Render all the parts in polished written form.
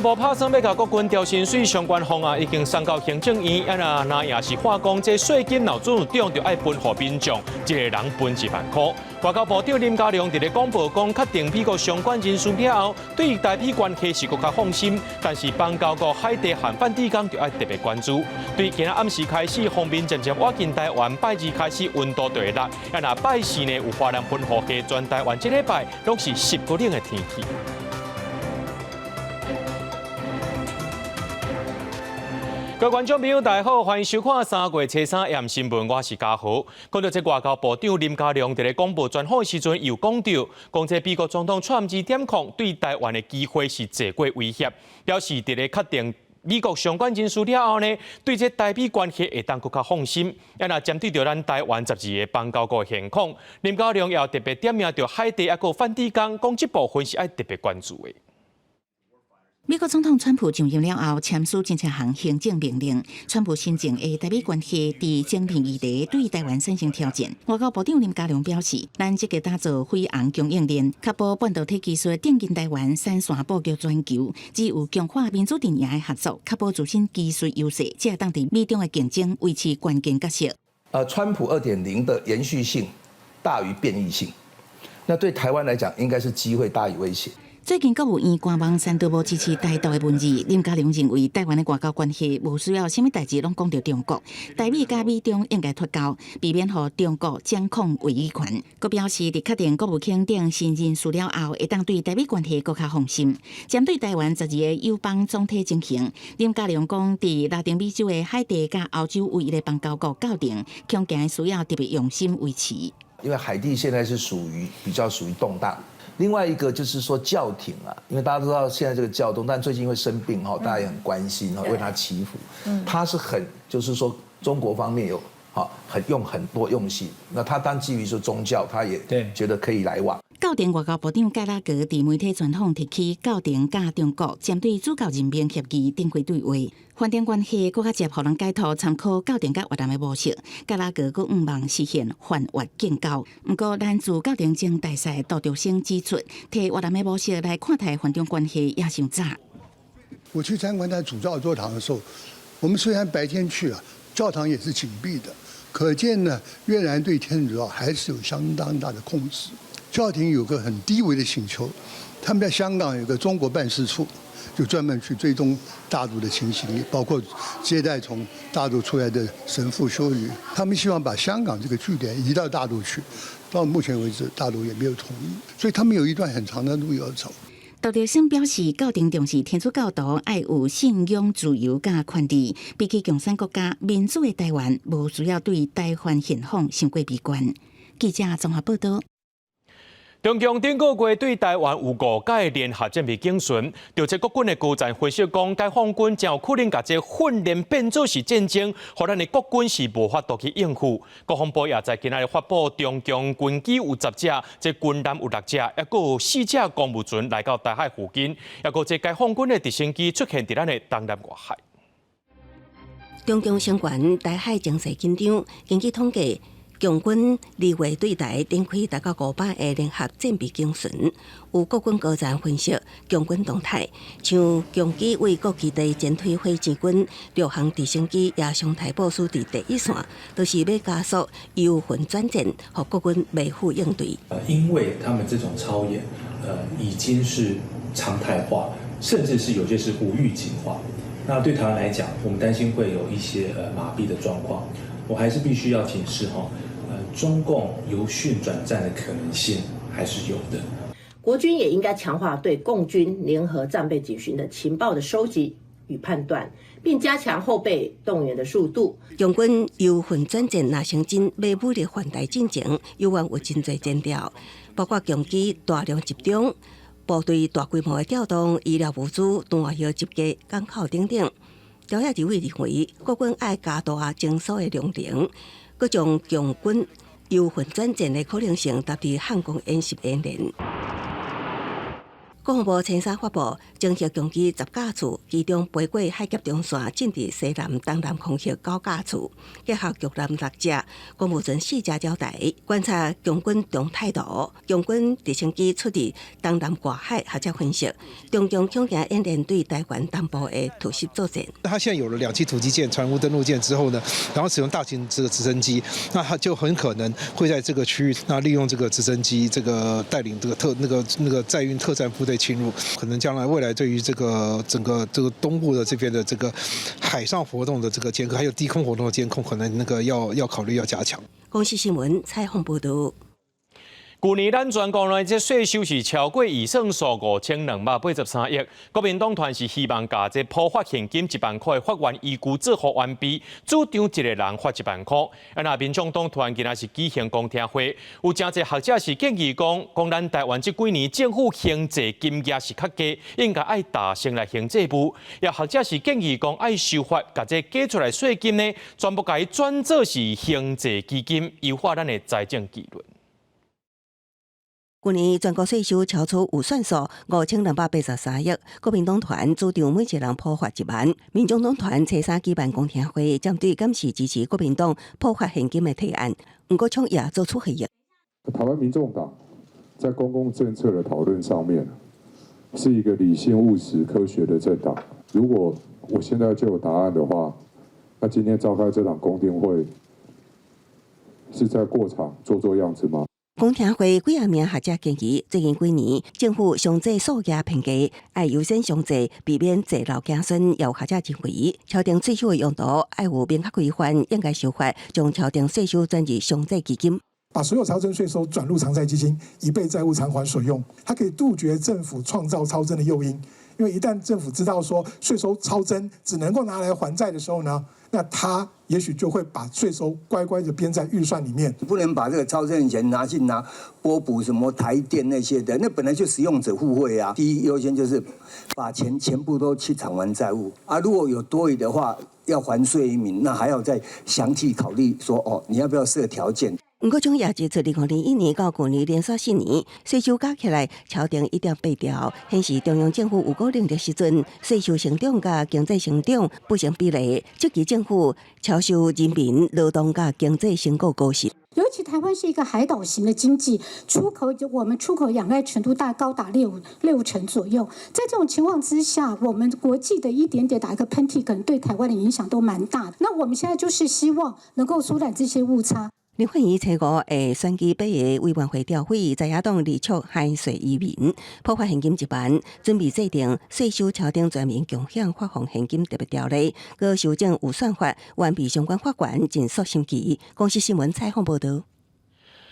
部拍算欲共國軍調薪水相關方案已經送到行政院，啊若若也是話講，這稅金若準漲，就愛分予民眾，一個人分1萬箍。外交部長林佳龍佇咧廣播講，確定美國相關人士了後，對台美關係是閣較放心，但是邦交國海地和梵蒂岡就愛特別關注。對今仔暗時開始，鋒面漸漸倚近台灣，拜二開始溫度就會落，啊若拜四呢有華南雲雨系，全台灣這禮拜攏是濕閣冷的天氣。各位觀眾朋友，大家好，歡迎收看3月初三晚新聞，我是嘉豪。講到這外交部長林佳龍佇咧廣播專訪的時陣，又講到，講這美國總統川普點控對台灣的機會是濟過威脅，表示佇咧確定美國相關人士了後呢，對這台美關係會當閣較放心。啊，若針對著咱台灣12個邦交國現況，林佳龍也特別點名著海地抑閣梵蒂岡，講這部分是愛特別關注的。美國總統川普上任了後，簽署真濟項行政命令，川普新政的台美關係佇政變議題對台灣產生挑戰。外交部長林佳龍表示，咱積極打造飛航供應鏈，確保半導體技術頂緊台灣產線布局全球，只有強化民主陣營的合作，確保自身技術優勢，才會當佇美中的競爭維持關鍵角色。川普2.0的延續性大於變異性，那對台灣來講，應該是機會大於威脅。最近國務院官網刪除無支持台獨的文字，林佳龍認為台灣的外交關係無需要啥物代誌攏講著中國，台美佮美中應該脫鈎，避免予中國掌控話語權。閣表示，佇確定國務卿等新人事了後，會當對台美關係閣較放心。針對台灣12個友邦總體情形，林佳龍講，佇拉丁美洲的海地佮歐洲唯一的邦交國教廷，恐驚需要特別用心維持。因為海地現在是屬於比較屬於動盪。另外一個就是說教廷啊，因為大家都知道現在這個教宗，但最近因為生病哈，大家也很關心，為他祈福。他是很就是說中國方面有哈很用很多用心，那他當基於說宗教，他也覺得可以來往。教廷外交部長蓋拉格佇媒體專訪提起教廷佮中國針對主教任命協議展開對話，梵中關係閣較捷予人解套參考教廷佮越南的模式，蓋拉格閣向望實現梵越建交。毋過，咱駐教廷前大使杜竹生指出，提越南的模式來看待梵中關係也傷早。我去參觀他主教座堂的時候，我們雖然白天去啊，教堂也是緊閉的，可見呢，越南對天主教還是有相當大的控制。教廷有個很低微的請求，他們在香港有個中國辦事處，就專門去追蹤大陸的情形，包括接待從大陸出來的神父修女。他們希望把香港這個據點移到大陸去，到目前為止，大陸也沒有同意，所以他們有一段很長的路要走。杜竹生表示，教廷重視天主教徒愛有信仰自由佮權利，比起共產國家民主的台灣，無需要對台灣現況傷過悲觀。記者綜合報道。中共頂個月對台灣有五架聯合戰備警巡，就這國軍的高層分析講，解放軍真有可能共這訓練變做是戰爭，予咱的國軍是無法度去應付。國防部也在今仔日發布，中共軍機有10架，這軍艦有六隻，抑閣有四隻公務船來到台海附近，抑閣這解放軍的直升機出現佇咱的東南外海。中共相關台海情勢緊張，根據統計，共軍2月對台展開達到500個聯合戰備警巡，有國軍高層分析共軍動態，像共機對各基地前推火箭軍六航直升機也常態部署佇第一線，都是欲加速由訓轉戰，予國軍袂赴應對。因為他們這種操演，已經是常態化，甚至是有些是無預警化。那對台灣來講，我們擔心會有一些麻痹的狀況，我還是必須要警示哈。中共由訓轉戰的可能性還是有的。國軍也應該強化對共軍聯合戰備警巡的情報的收集與判斷，並加強後備動員的速度。共軍由訓轉戰，若成真欲武力犯台進程，猶原有真濟徵兆，包括共機大量集中、部隊大規模的調動、醫療物資、彈藥集結、港口等等。朝野立委認為，國軍愛加大偵搜的量能，閣將共軍由訓轉戰的可能性納佇漢光演習演練。國防部前三發布，偵測共機10架次，其中飛過海峽中線，進入西南、東南空域9架次，結合共艦六隻，公務船四隻繞台，觀察共軍動態圖，共軍直升機出入東南外海，學者分析，中共恐驚演練對台灣東部的突襲作戰。他現在有了兩棲突擊艦、船塢登陸艦之後呢，然後使用大型這個直升機，那他就很可能會在這個區域，那利用這個直升機，這個帶領這個特那個那個載運特戰部隊侵入，可能將來未來對於這個整個這個東部的這邊的這個海上活動的這個監控，還有低空活動的監控，可能那個要考慮要加強。公視新聞採訪報導。舊年咱全國內這稅收是超過預算數5283億，國民黨團是希望共這普發現金1萬塊的法案依據做予完備，主張一个人發1萬塊。啊，若民眾黨團今仔是舉行公聽會，有誠濟學者是建議講，講咱台灣這幾年政府還債金額是較低，應該愛彈性來還債務。也學者是建議講，愛修法，共這加出來稅金呢，全部共伊轉做是還債基金，優化咱的財政紀律。去年全國稅收超出預算數5283億，國民黨團主張每一人普發1萬。民眾黨團初三舉辦公聽會，針對敢是支持國民黨普發現金的提案，毋過創也做出回應。台灣民眾黨在公共政策的討論上面，是一個理性、務實、科學的政黨。如果我現在就有答案的話，那今天召開這場公聽會，是在過場做做樣子嗎？公聽會幾仔名學者建議，最近幾年政府償債數額偏低，愛優先償債，避免債留子孫。有學者認為，調整稅收的用途愛有明確規範，應該修法將調整稅收轉入償債基金，把所有超徵稅收轉入償債基金，以備債務償還所用。它可以杜絕政府創造超徵的誘因，因為一旦政府知道說稅收超徵只能夠拿來還債的時候呢，那他也許就會把稅收乖乖的編在預算裡面，不能把這個超徵的錢拿去拿撥補什麼台電那些的，那本來就使用者付費啊。第一優先就是把錢全部都去償還債務啊，如果有多餘的話要還稅於民，那還要再詳細考慮說哦，你要不要設條件？毋過，總也指出，2021年到舊年連續4年稅收加起來超定1.8兆，顯示中央政府有夠能力時陣，稅收成長佮經濟成長不成比例，質疑政府超收人民勞動佮經濟成果高息。尤其台灣是一個海島型的經濟，出口我們出口仰賴程度大高達六成左右。在這種情況之下，我們國際的一點點打一個噴嚏，可能對台灣的影響都蠻大的。那我們現在就是希望能夠縮短這些誤差。立法院初五會選舉八个委員會調會，在野黨力促還稅於民，普發現金1萬，準備制定稅收超徵全民共享發放現金特別條例，閣修正預算法，完備相關法源，盡速審議。公視新聞採訪報導。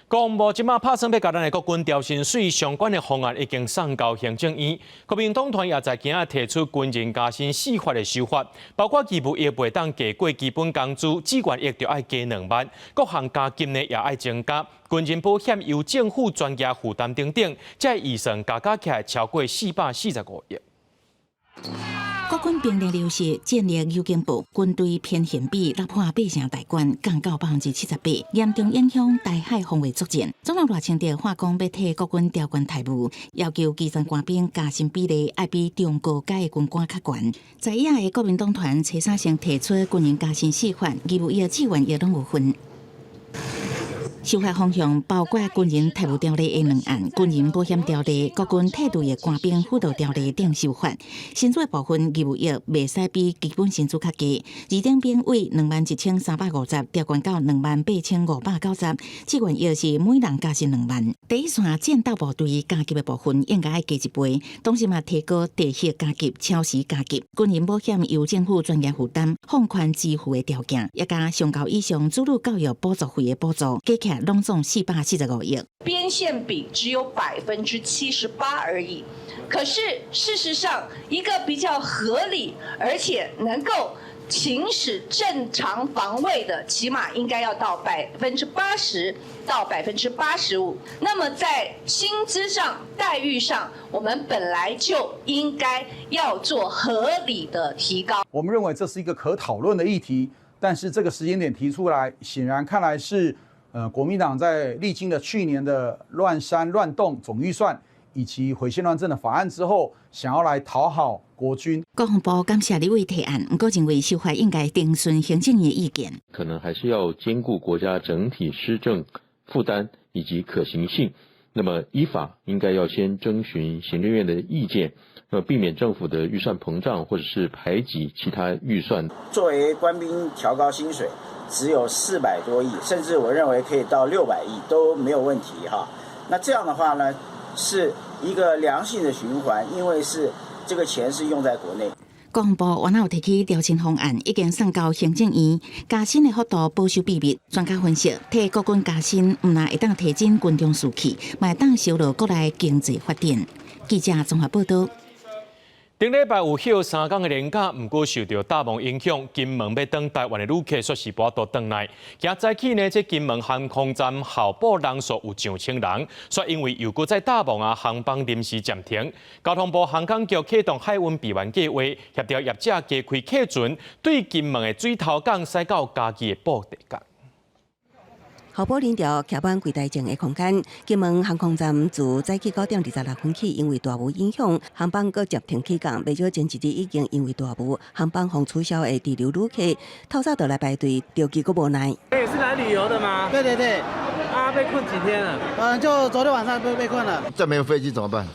國防部這馬拍算欲共咱的國軍調薪水相關的方案已經送交行政院，國民黨團也在今仔提出軍人加薪四法的修法，包括義務役袂當低過基本工資，志願役就愛加2萬，各項加金呢也愛增加，軍人保險由政府專業負擔等等，這預算加加起來超過445億。國軍兵力流失，戰力有進步，軍隊編遣比突破八成大關，降到78%，嚴重影響台海防衛作戰。總統賴清德話講，欲替國軍調懸待遇，要求基層官兵加薪比例愛比中高階的軍官較懸。在野的國民黨團初三先提出軍人加薪四法，義務役、志願役攏有份。修法方向包括軍人待遇條例的兩案、軍人保險條例、國軍退伍役官兵輔導條例等修法。薪資的部分，義務役袂使比基本薪資較低，二等兵為21,350調懸到28,590，志願役是每人加薪2萬。第一線戰鬥部隊加給的部分應該愛加一倍，同時嘛提高地勤加給、超時加給。軍人保險由政府專業負擔，放寬支付的條件，也加上高以上子女教育補助費的補助，加起來攏總445億。編憲比只有78%而已，可是事實上，一個比較合理而且能夠行使正常防衛的，起碼應該要到80%到85%。那麼在薪資上、待遇上，我們本來就應該要做合理的提高。我們認為這是一個可討論的議題，但是這個時間點提出來，顯然看來是，國民黨在歷經了去年的亂刪亂動總預算，以及毀憲亂政的法案之後，想要來討好國軍。國防部感謝立委提案，毋過認為修法應該徵詢行政院意見。可能還是要兼顧國家整體施政負擔以及可行性。那麼依法應該要先徵詢行政院的意見，那麼避免政府的預算膨脹或者是排擠其他預算。作為官兵調高薪水，只有400多億，甚至我認為可以到600億都沒有問題哈。那這樣的話呢，是一個良性的循環，因為是這個錢是用在國內。國防部原來有提起調薪方案，已經送交行政院，加薪的幅度保守秘密。專家分析，提國軍加薪，毋但會當提振軍中士氣，嘛會當削弱國內經濟發展。記者綜合報道。頂禮拜有歇3工的連假，毋過受著大霧影響，金門欲轉台灣的旅客煞是無法度轉來。今早起呢，這金門航空站候補人數有上千人，煞因為又閣再大霧啊，航班臨時暫停。交通部航空局啟動海運備援計劃，協調業者加開客船，對金門的水頭港駛到嘉義的布袋港。候補人潮徛滿櫃台前的空間，金門航空站自早起9點26分起，因為大霧影響，航班閣暫停起降。袂少前一日已經因為大霧航班予取消的滯留旅客，透早就來排隊，著急閣無奈。你是來旅遊的嗎？對對對。啊，被困幾天了？嗯，就昨天晚上被困了。這沒有飛機怎麼辦？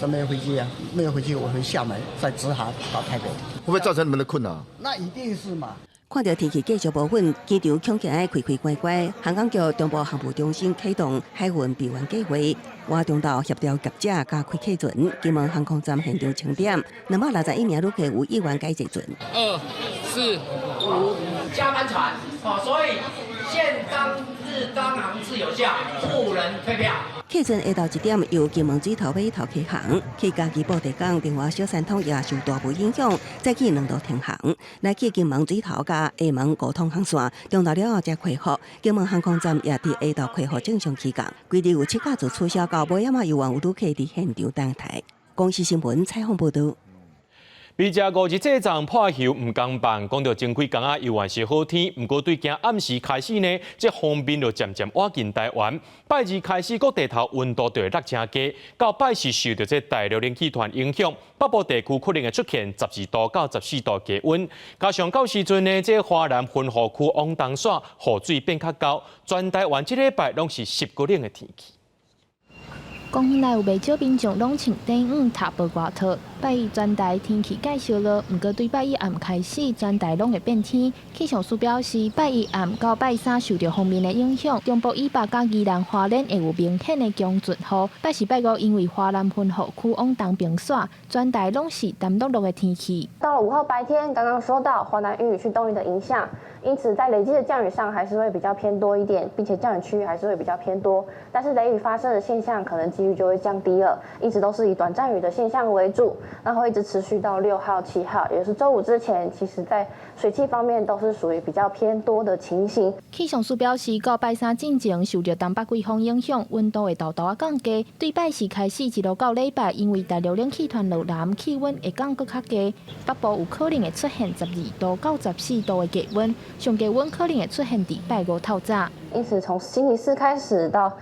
這沒有飛機啊，沒有飛機，我回廈門再直航到台北。會不會造成你們的困擾？那一定是嘛。看著天氣繼續無穩，機場恐驚愛開開關關。航空局中部航務中心啟動海運備援計劃，活動到協調業者加開客船。金門航空站現場清點，261名旅客有意願改坐船。二四五加班船，哦，所以限當日當航次有效，不能退票。客船下晝1點由金門水頭碼頭啟航，去嘉義布袋港，另外小三通也受大霧影響，早起兩度停航。來去金門水頭佮廈門五通航線，中晝了後才恢復。金門航空站也佇下晝恢復正常起降。規日有七架次取消到尾仔嘛，猶原有旅客佇現場等待。公視新聞採訪報導。筆者五日這站破袖毋仝放，講著前幾工仔猶原是好天，毋過對今暗時開始呢，這鋒面就漸漸倚近台灣。拜二開始，各地頭溫度就會落誠低，到拜四受著這大陸冷氣團影響，北部地區可能會出現12度到14度低溫。加上到時陣呢，這華南雲雨區往東徙，雨水變較厚，全台灣這禮拜攏是濕閣冷的天氣。公園內有袂少民眾攏穿短褲、踏薄外套。拜一全台天氣繼續落，毋過對拜一暗開始，全台攏會變天。氣象署表示，拜一暗到拜三受著鋒面的影響，中部以北佮宜蘭花蓮會有明顯的強陣雨。拜四、拜五因為華南雲雨區往東邊徙，全台攏是澹漉漉的天氣。到了5號白天，剛剛說到華南雲雨區東移的影響，因此在累積的降雨上還是會比較偏多一點，並且降雨區域還是會比較偏多。但是雷雨發生的現象可能幾率就會降低了，一直都是以短暫雨的現象為主，然後一直持續到6號、7號，也就是週五之前，其實在水汽方面都是屬於比較偏多的情形。氣象署表示，到拜三進前受著東北季風影響，溫度會沓沓仔降低。對拜四開始一路到禮拜，因為大陸冷氣團落南，氣溫會降閣較低，北部有可能會出現12度到14度的低溫，上低溫可能會出現佇拜五透早。因此，從星期四開始到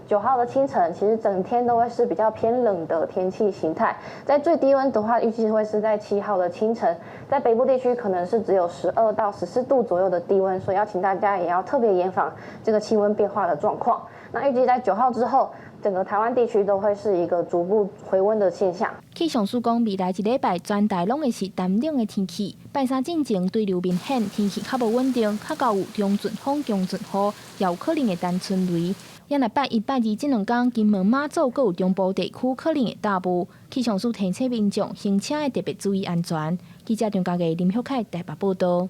9號的清晨，其實整天都會是比較偏冷的天氣形態。在最低溫的話，預計會是在7號的清晨，在北部地區可能是只有12到14度左右的低溫，所以要請大家也要特別嚴防這個氣溫變化的狀況。那預計在9號之後，整個台灣地區都會是一個逐步回溫的現象。氣象署講，未來一禮拜全台攏會是乾冷的天氣。拜三進前對流明顯，天氣較無穩定，較較有中陣風、強陣雨，也有可能會單春雷。也若拜一、拜二這兩工，金門、馬祖閣有中部地區可能會大霧。氣象署提醒民眾行車會特別注意安全。記者張家藝、林旭凱台北報導。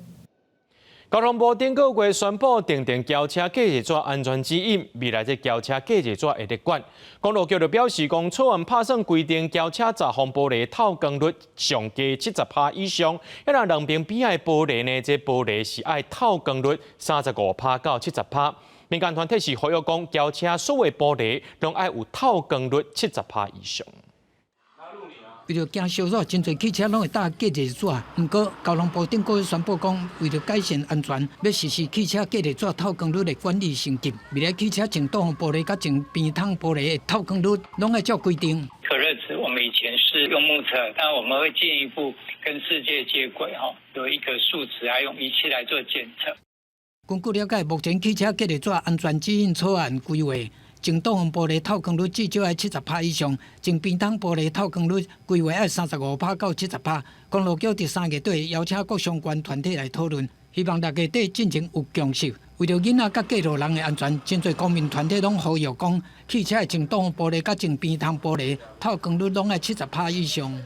交通部頂個月宣布定定轎車隔熱紙安全指引，未來這轎車隔熱紙會得管。公路局就表示，講草案拍算規定轎車閘風玻璃透光率上低70%以上，彼若兩邊邊仔的玻璃呢，這玻璃是愛透光率35%到70%。民間團體是呼籲講，轎車所有玻璃攏愛有透光率70%以上。為著驚燒熱，真濟汽車攏會搭隔熱紙。毋過交通部頂個月宣布講，為著改善安全，欲實施汽車隔熱紙透光率的管理升級。未來汽車前擋風玻璃佮前邊窗玻璃的透光率，攏愛照規定。目測，但我們會進一步跟世界接軌，哈，有一個數值，來用儀器來做檢測。根據了解，目前汽車隔熱紙安全指引草案規劃，前擋風玻璃透光率至少愛70%以上，前邊窗玻璃透光率規劃愛35%到70%。公路局佇3月底邀請各相關團體來討論，希望6月底進前有共識。為著囡仔佮過路人的安全，真濟公民團體攏呼籲講，汽車的前擋風玻璃佮前邊窗玻璃透光率攏愛70%以上。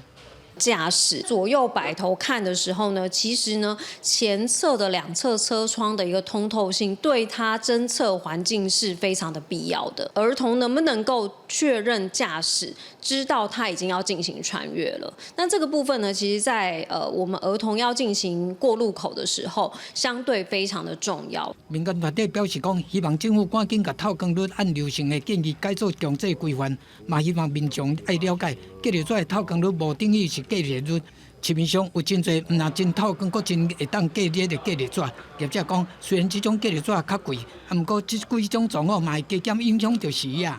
駕駛左右擺頭看的時候呢，其實呢前側的兩側車窗的一個通透性，對他偵測環境是非常的必要的。兒童能不能夠確認駕駛，知道他已經要進行穿越了？那這個部分呢，其實在我們兒童要進行過路口的時候，相對非常的重要。民間團體表示講，希望政府趕緊共透光率按流程的建議改做強制規範，嘛希望民眾愛了解，隔熱紙的透光率無等於是隔熱率，市面上有真濟毋但真透光，閣真會當隔熱的隔熱紙。業者講，雖然這種隔熱紙較貴，啊，毋過這幾種狀況嘛會加減影響著視野。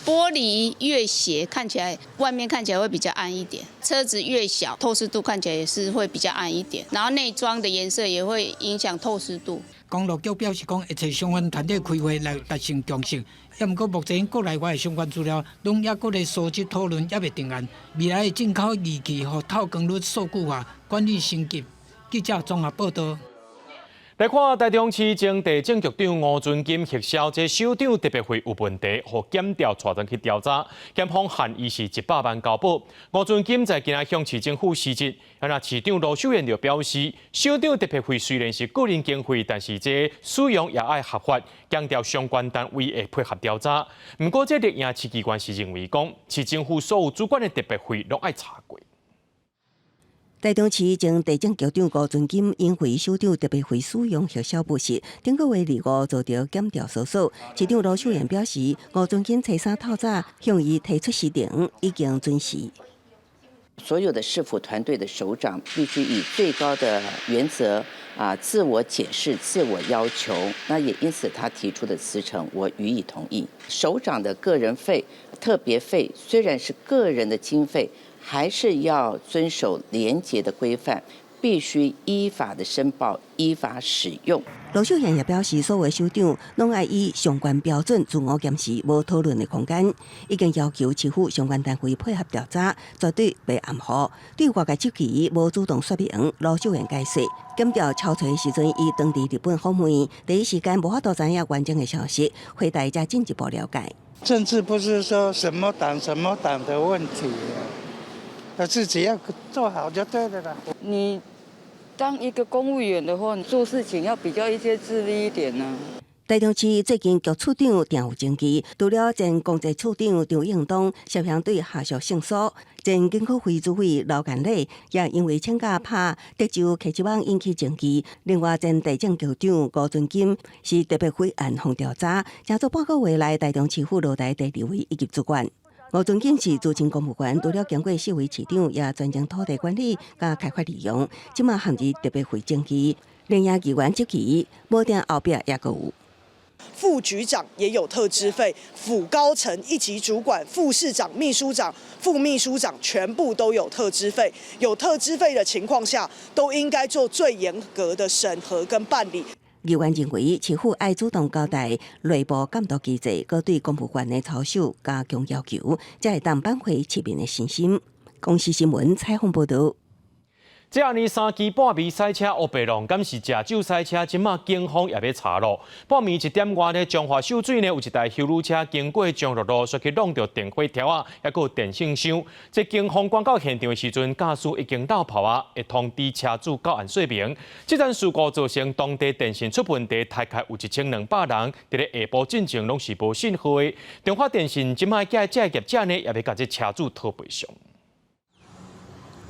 玻璃越斜，看起來外面看起來會比較暗一點；車子越小，透視度看起來也是會比較暗一點。然後內裝的顏色也會影響透視度。公路局表示講，會揣相關團體開會來達成共識。抑毋過目前國內外的相關資料，攏猶閣咧蒐集討論，猶未定案。未來的進口儀器予透光率數據化管理升級。記者綜合報道。來看台中市前地政局長吳尊金核銷這首長特別費有問題，予檢調帶轉去調查，檢方限伊是100萬交保。吳尊金在今仔向市政府辭職，啊若市長盧秀燕就表示，首長特別費雖然是個人經費，但是這使用也愛合法，強調相關單位會配合調查。毋過這綠營市議員是認為講，市政府所有主管的特別費攏愛查過。台中市前地政局長吳尊金因為首長特別費使用核銷不實，頂個月25遭著檢調搜索。市長盧秀燕表示，吳尊金初三透早向伊提出辭呈，已經准時。所有的市府團隊的首長必須以最高的原則啊，自我檢視、自我要求。那也因此，他提出的辭呈，我予以同意。首長的個人費、特別費雖然是個人的經費，還是要遵守廉潔的規範，必須依法的申報、依法使用。盧秀燕也表示，所有首長攏愛以相關標準自我檢視，無討論的空間。已經要求市府相關單位配合調查，絕對袂含糊。對外界質疑無主動說明，盧秀燕解釋，檢調敲揣時陣，伊當佇日本訪問，第一時間無法度知影完整的消息，會大家進一步了解。政治不是說什麼黨什麼黨的問題。自己要做好就對了啦。你當一個公務員的話，你做事情要比較一些自律一點呢。台中市最近局處長定有爭議，除了前公設處長張應東涉嫌對下屬性騷，前金科會主委劉建禮也因為請假拍德州客機網引起爭議。另外，前地政局長吳尊金是特別費案予調查，正做半個月來台中市府落台第二位一級主管。吳尊金是資深公務員，除了經過四位市長，也專精土地管理佮開發利用，這馬陷入特別費爭議，另外議員質疑，無定後壁也閣有。副局長也有特支費，府高層一級主管、副市長、秘書長、副秘書長全部都有特支費。有特支費的情況下，都應該做最嚴格的審核跟辦理。議員認為，市府愛主動交代內部監督機制，閣對公務員的操守加強要求，才會當挽回市民的信心。公視新聞採訪報導。這暗暝3更半暝駛車烏白弄，敢是食酒駛車？這馬警方也欲查囉。半暝1點外呢，彰化秀水呢有一台休旅車經過彰鹿路，煞去挵著電火柱仔，抑閣有電線箱。這警方趕到現場的時陣，駕駛已經落跑啊，會通知車主到案說明。這單事故造成當地電信出問題，大概有1200人佇咧下晡進前攏是無信號的。中華電信這馬叫這業者呢，也欲共這車主討賠償。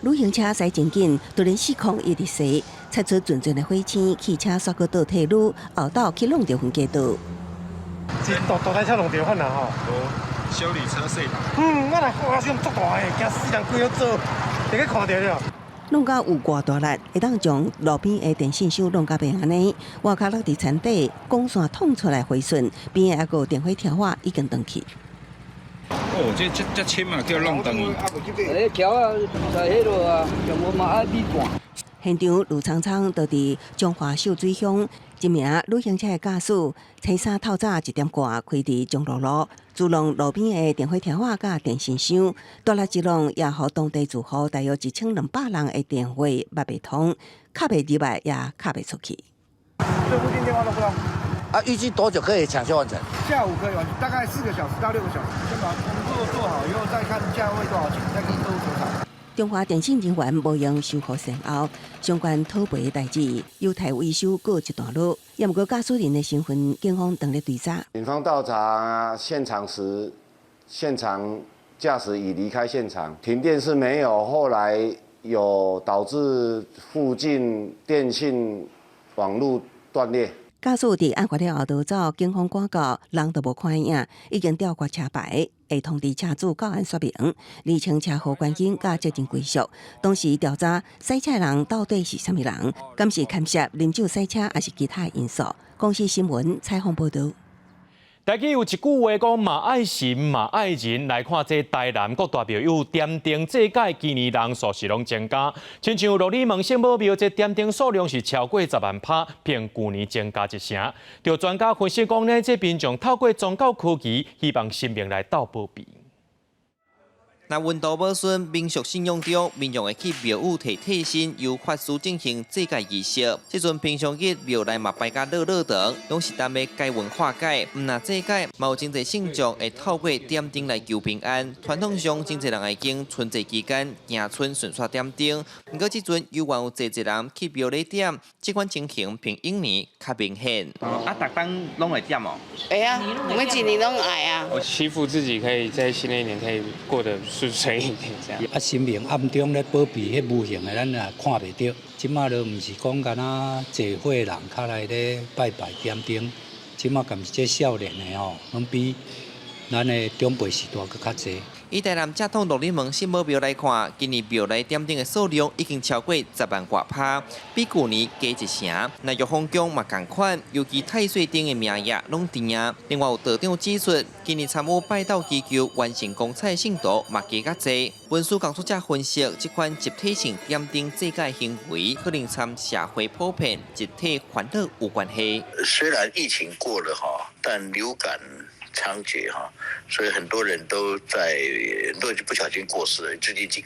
旅行車駛真緊，突然失控一直駛，擦出陣陣的火星，汽車煞閣倒退嚕，後斗去挵著分隔島。這大大台車挵著款啦吼。修理車細台。嗯，我若發生足大个，驚死人規個做，會去看著了。弄到有偌大力，會當將路邊的電線箱弄甲變按呢。外跤落佇田底，光線淌出來火順，邊仔猶閣有電火柱仔已經斷去。我哦，這這這深啊，叫弄斷去。欸，橋啊，在彼落啊，全部嘛愛米半。現場盧倉倉就佇彰化秀水鄉，一名旅行車的駕駛，初三透早一點外開佇中樂路，自弄路邊的電火柱仔佮電線箱，大力一弄，也予當地住戶大約1200人的電話捌袂通，敲袂入來，也敲袂出去。這附近電話都不通。啊，預計多久可以搶修完成？下午可以完成，大概4個小時到6個小時。先把工作做好以後，再看價位多少錢，再跟客戶磋商。中華電信人員無閒修復善後，相關討賠代誌由台維修告一段落。也毋過駕駛人的身份，警方當咧追查。警方到達現場時，現場駕駛已離開現場，停電是沒有，後來有導致附近電信網路斷裂。駕駛佇案發了後逃走，警方趕到，人都無看影，已經調掛車牌，會通知車主到案說明，釐清車禍原因佮責任歸屬。同時調查駛車人到底是啥物人，敢是牽涉啉酒駛車，抑是其他因素？公視新聞採訪報導。台語有一句話講，嘛愛神嘛愛人。來看這台南各大廟有點燈祭改，今年人數是攏增加。親像鹿耳門聖母廟，這點燈數量是超過10萬拍，比舊年增加一成。就專家分析講呢，這民眾透過宗教科技，希望神明來鬥保庇。若運途無順，民俗信仰中，民眾會去廟宇提替身，由法師進行祭改儀式。這陣平常日廟內嘛排甲落落長，攏是等欲解厄化解。毋若祭改，嘛有真濟信眾會透過點燈來求平安。傳統上，真濟人會經春節期間行村順紲點燈。毋過這陣猶原有濟濟人去廟裡點，這款情形比往年較明顯。啊，逐冬攏會點哦？會啊，每一年攏愛啊。我祈福自己可以在新的一年可以過得順遂一點，這樣。啊，神明暗中咧保庇，彼無形的咱也看袂著。這馬就毋是講敢若濟歲人較來咧拜拜點燈，這馬敢是這少年的吼，攏比咱的長輩時代閣較濟。以台南正統鹿耳門聖母廟來看，今年廟內點燈的數量已經超過10萬外拍，比舊年加一成。若玉峰宮嘛仝款，尤其太歲燈的名額攏甜啊。另外有道長指出，今年參與拜斗祈求完成公彩信徒嘛加較濟。文書工作者分析，這款集體性點燈祭改行為，可能參社會普遍集體煩惱有關係。雖然疫情過了哈，但流感猖獗哈，所以很多人都在，很多人就不小心過世了。最近幾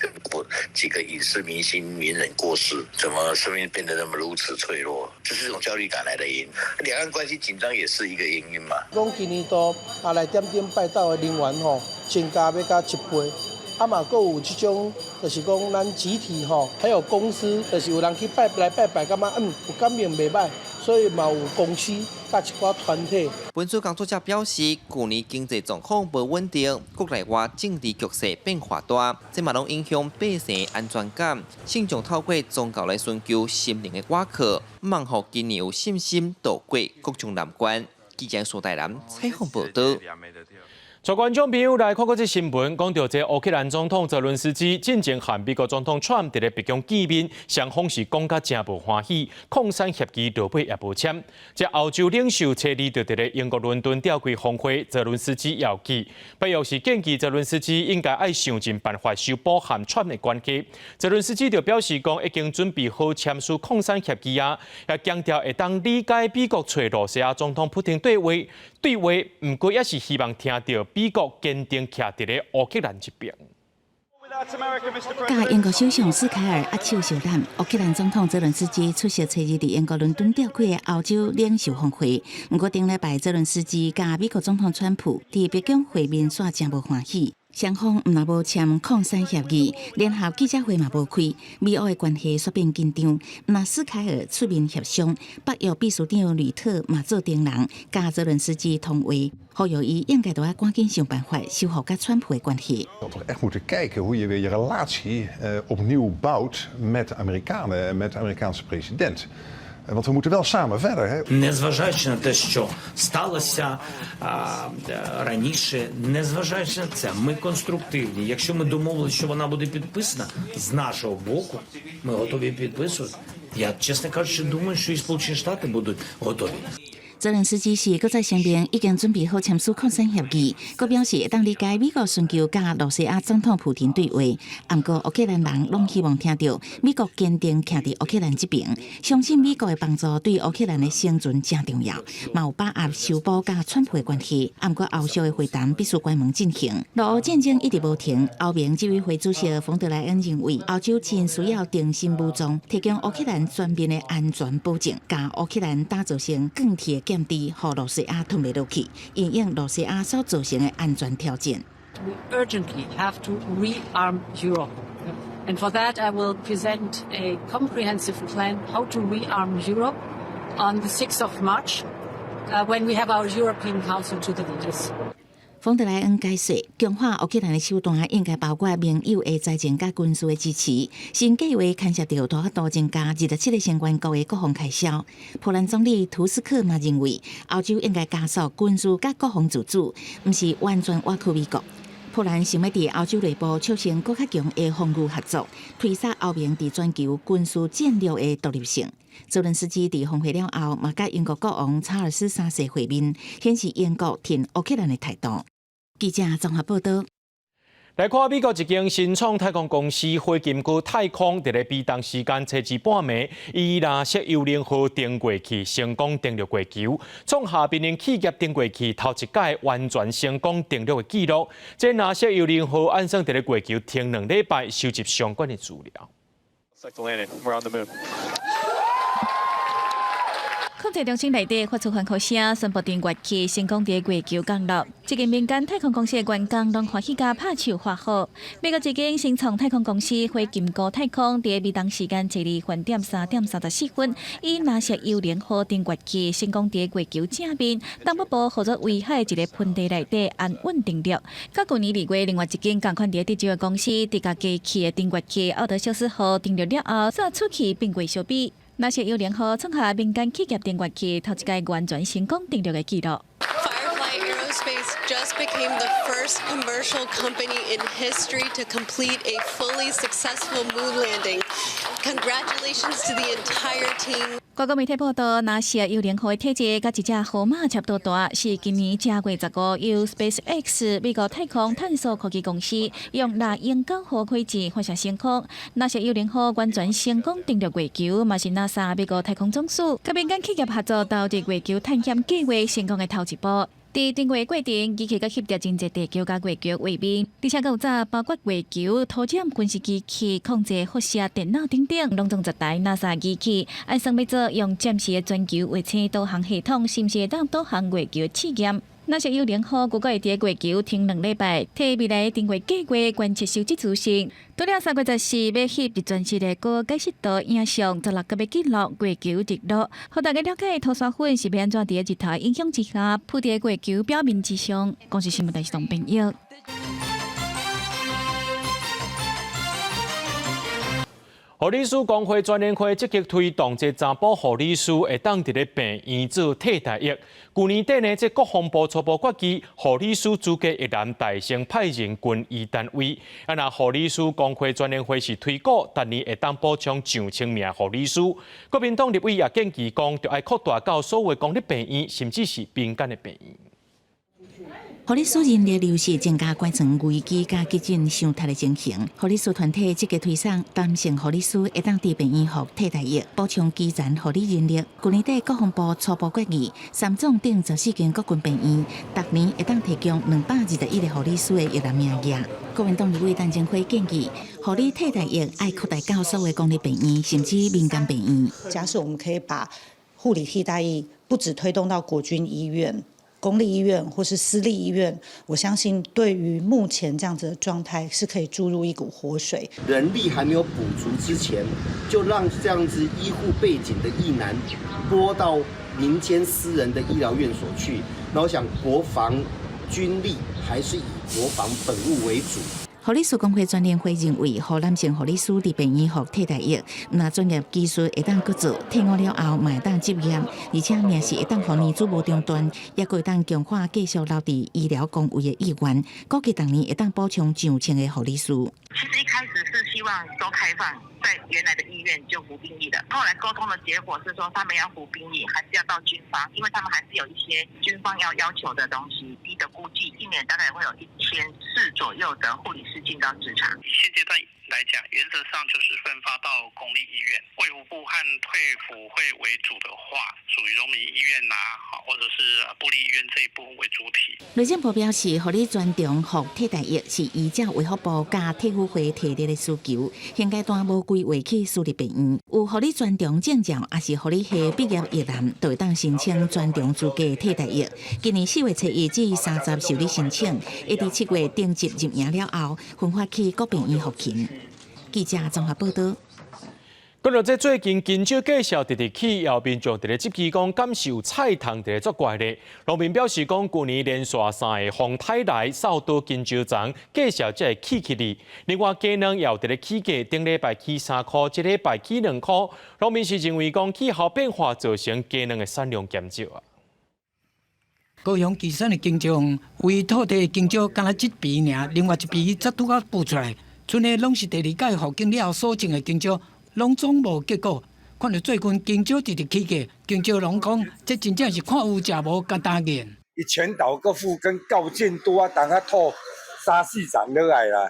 個影視明星名人過世，怎麼生命變得那麼如此脆弱？這是一種焦慮感來的原因。兩岸關係緊張也是一個原因嘛。講今年度啊來點燈拜斗的人員吼，增加欲到一倍。啊嘛，閣有這種，就是講咱集體吼，還有公司，就是有人去拜來拜拜，感覺有感應袂䆀，所以嘛有公司佮一寡團體。文書工作者表示，舊年經濟狀況無穩定，國內外政治局勢變化大，這嘛攏影響百姓安全感。信眾透過宗教來尋求心靈的倚靠，望予今年有信心渡過各種難關。記者蘇大南採訪報導。帶觀眾朋友來看過這新聞，講著這烏克蘭總統澤倫斯基進前和美國總統川普佇咧白宮見面，雙方是講甲誠無歡喜，礦產協議落尾也無簽。這歐洲領袖初二就佇咧英國倫敦召開峰會，澤倫斯基邀去，北約是建議澤倫斯基應該愛想盡辦法修補和川普的關係。澤倫斯基就表示講，已經準備好簽署礦產協議啊，也強調會當理解美國揣羅西亞總統普丁對話，對話，毋過也是希望聽著美國堅定徛佇咧烏克蘭這邊。佮英國首相斯凱爾握手相談，烏克蘭總統澤倫斯基出席初二佇英國倫敦召開的歐洲領袖峰會。毋過頂禮拜，澤倫斯基佮美國總統川普佇白宮會面，煞誠無歡喜。雙方毋但無簽礦產協議，聯合記者會嘛無開，美烏的關係煞變緊張。若斯凱爾出面協商，北約秘書長呂特嘛做中人，佮澤倫斯基通話，呼籲伊應該著愛趕緊想辦法修復佮川普的關係。 Toch echt moeten kijken hoe je weer je relatie opnieuw bouwt met de Amerikanen en met de Amerikaanse president. Want we moeten wel samen verder. Hè? Незважаючи на те, що сталося раніше, незважаючи на це, ми конструктивні. Якщо ми домовилися, що вона буде підписана з нашого боку, ми готові підписувати. Я, чесно кажучи, думаю, що і Сполучені Штати будуть готові. 澤倫斯基是閣再聲明已經準備好簽署擴散協議，閣表示會當理解美國尋求佮露西亞總統普廷對話。毋過烏克蘭人攏希望聽著美國堅定徛佇烏克蘭這邊，相信美國的幫助對烏克蘭的生存誠重要，嘛有把握修補佮川普的關係。毋過後續的會談必須關門進行。俄烏戰爭一直無停，歐盟執委會主席馮德萊恩認為，歐洲真需要重新武裝，提供烏克蘭全面的安全保證，共烏克蘭打造成鋼鐵的劍佇，予露西亞吞袂落去，因應露西亞所造成的安全挑戰。 We urgently have to rearm Europe. And for that, I will present a comprehensive plan how to rearm Europe on the 6th of March, when we have our European Council to the leaders. 馮德萊恩解釋，強化烏克蘭的手段應該包括盟友的財政佮軍事的支持。新計劃牽涉著無法度增加27個成員國的國防開銷。波蘭總理圖斯克嘛認為，歐洲應該加速軍事佮國防自主，毋是完全倚靠美國。波蘭想欲佇歐洲內部促成閣較強的防禦合作，推捒歐盟佇全球軍事戰略的獨立性。澤倫斯基佇峰會了後，嘛佮英國國王查爾斯三世會面，顯示英國挺烏克蘭的態度。記者綜合報道。來看美國一間新創太空公司火金哥太空，佇咧美東時間初二半暝，以藍色幽靈號登月器成功登陸月球，創下民營企業登月器頭一擺完全成功登陸的紀錄。這藍色幽靈號按算佇咧月球停2禮拜，收集相關的資料。 We're on the moon. 控制中心內底發出歡呼聲，宣布登月器成功佇月球降落。這間民間太空公司的員工攏歡喜共拍手歡呼。美國這間新創太空公司火金哥太空，佇美東時間初二盤點3點34分，以藍色幽靈號登月器成功佇月球正面東北部號做威海一个盆地內底安穩登陸。佮舊年2月，另外一間仝款佇德州的公司，直覺機器的登月器奧德修斯號登陸了後，煞出去變月小比。藍色幽靈號創下民間企業登月器頭一擺完全成功登陸的紀錄。 Firefly Aerospace just became the first commercial company in history to complete a fully successful moon landing. Congratulations to the entire team. 外國媒體報道，藍色幽靈號的體積佮一隻河馬差不多大，是今年1月15由 SpaceX 美國太空探索科技公司用獵鷹9號火箭發射升空。藍色幽靈號完全成功登陸月球，嘛是 NASA 美國太空總署佮民間企業合作投入月球探險計劃成功的頭一步。佇登月過程，機器閣翕著真濟地球佮月球畫面，而且閣有載包括月球土壤分析機器、控制輻射電腦等等，攏總10台 NASA 儀器，按算欲做用暫時的全球衛星導航系統，是毋是會當導航月球試驗？藍色幽靈號估計會佇月球停2禮拜，替未來登月計劃觀測收集資訊。除了3月14欲翕一全新的高解析度影像，16閣欲記錄月球日落，予大家了解塗沙粉是欲按怎佇日頭影響之下，浮佇月球表面之上。公視新聞台是董編譯。護理師公會全聯會積極推動這查埔護理師會當佇咧病院做替代役。舊年底呢，這國防部初步決議，護理師資格役男代先派任軍醫單位。啊，若護理師公會全聯會是推估，逐年會當補充上千名護理師。國民黨立委也建議講，著愛擴大到所有公立病院，甚至是民間的病院。護理師人力流失增加懸床危機佮急診傷塞的情形，護理師團體積極推捒男性護理師會當佇病院予替代役，補充基層護理人力。舊年底國防部初步決議，三總頂14間國軍病院，逐年會當提供221個護理師的役男名額。國民黨立委陳澄輝建議，護理替代役愛擴大到所有公立病院，甚至民間病院。假使我們可以把護理替代役不只推動到國軍醫院、公立醫院或是私立醫院，我相信對於目前這樣子的狀態是可以注入一股活水。人力還沒有補足之前，就讓這樣子醫護背景的役男撥到民間私人的醫療院所去。那我想國防軍力還是以國防本務為主。護理師公會全聯會認為，予男性護理師佇病院服替代役，毋但專業技術會當閣做，退伍了後嘛會當執業，而且若是會當予年資無中斷，猶閣會當強化繼續留佇醫療崗位的意願，估計逐年會當補充上千个護理師。其實一開始是希望都開放在原來的醫院就服兵役的，後來溝通的結果是說，他們要服兵役，還是要到軍方，因為他們還是有一些軍方要要求的東西。低的估計，一年大概會有1400左右的護理師進到職場。以現階段來講，原則上就是分發到公立醫院，衛福部和退輔會為主的話，屬於榮民醫院呐，或者是部立醫院這一部分為主體。內政部表示，護理專長服替代役是依照衛福部佮退輔會提出的需求，現階段無規劃去私立病院。有護理專長證照，抑是護理系畢業役男，就會當申請專長資格替代役。今年4月初1至30受理申請，會佇7月徵集入營了後，分發去各病院服勤。記者綜合報道。講到這最近香蕉價數直直起，有民眾佇咧質疑講，敢是有菜蟲佇咧作怪咧？農民表示講，舊年連續三个風颱來掃倒香蕉叢，價數才會起起哩。另外雞卵也有佇咧起價，頂禮拜起3箍，這禮拜起2箍。農民是認為講氣候變化造成雞卵的產量減少啊。高雄旗山的香蕉園，為土地的香蕉，干焦這邊爾，另外一邊才拄仔孵出來。賰的攏是第二屆復耕了後所種的香蕉，攏總無結果。看著最近香蕉直直起價，香蕉農講，這真正是看有食無共擔言。伊全島各府跟告進拄仔當仔吐三四層落來啦，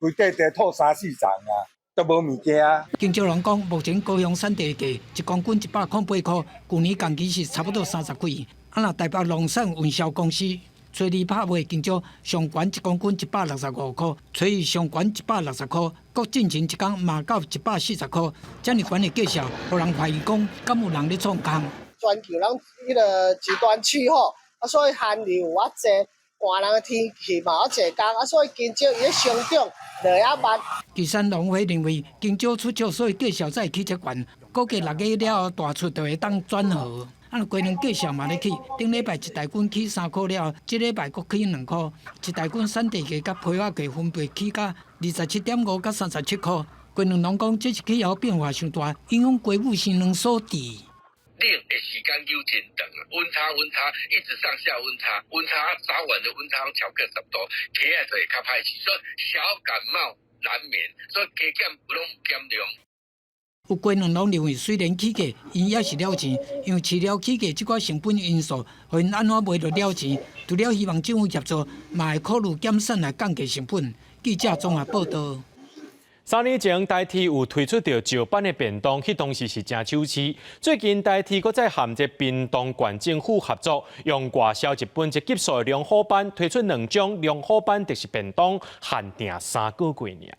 規塊地吐三四層啊，都無物件。香蕉農講，目前高雄產地價一公斤108箍，舊年同期是差不多30幾。啊，若台北農產運銷公司初二拍賣香蕉，上懸一公斤165箍，初一上懸160箍，閣進前一工嘛到140箍，遮爾懸的價數，予人懷疑講，敢有人咧創空？全球攏彼个極端氣候，啊，所以寒流有較濟，寒冷的天氣嘛較濟工，啊，所以香蕉伊咧成長就會較慢。旗山農會認為香蕉出少，所以價數才會起遮懸，估計6月了後大出就會當轉好。啊，雞卵價數嘛咧起，頂禮拜一大斤起3箍了後，這禮拜閣起2箍。一大斤產地價佮批發價分別起價27.5佮37箍。雞卵農講，這是氣候變化傷大，影響雞母生卵所致。冷的時間又真長，溫差溫差一直上下溫差，溫差早晚的溫差調過10度，雞仔就會較歹勢，所以小感冒難免，所以加減攏有減量。有雞卵農認為，雖然起價，𪜶也是了錢，因為飼料起價這寡成本因素，予𪜶按怎賣就了錢。除了希望政府協助，嘛會考慮減產來降低成本。記者綜合報道。3年前，台鐵有推出著石板的便當，彼當時是誠首次。最近台鐵閣再和這屏東縣政府合作，用外銷日本這級數的良好班推出兩種良好班特色便當，限定3個月爾。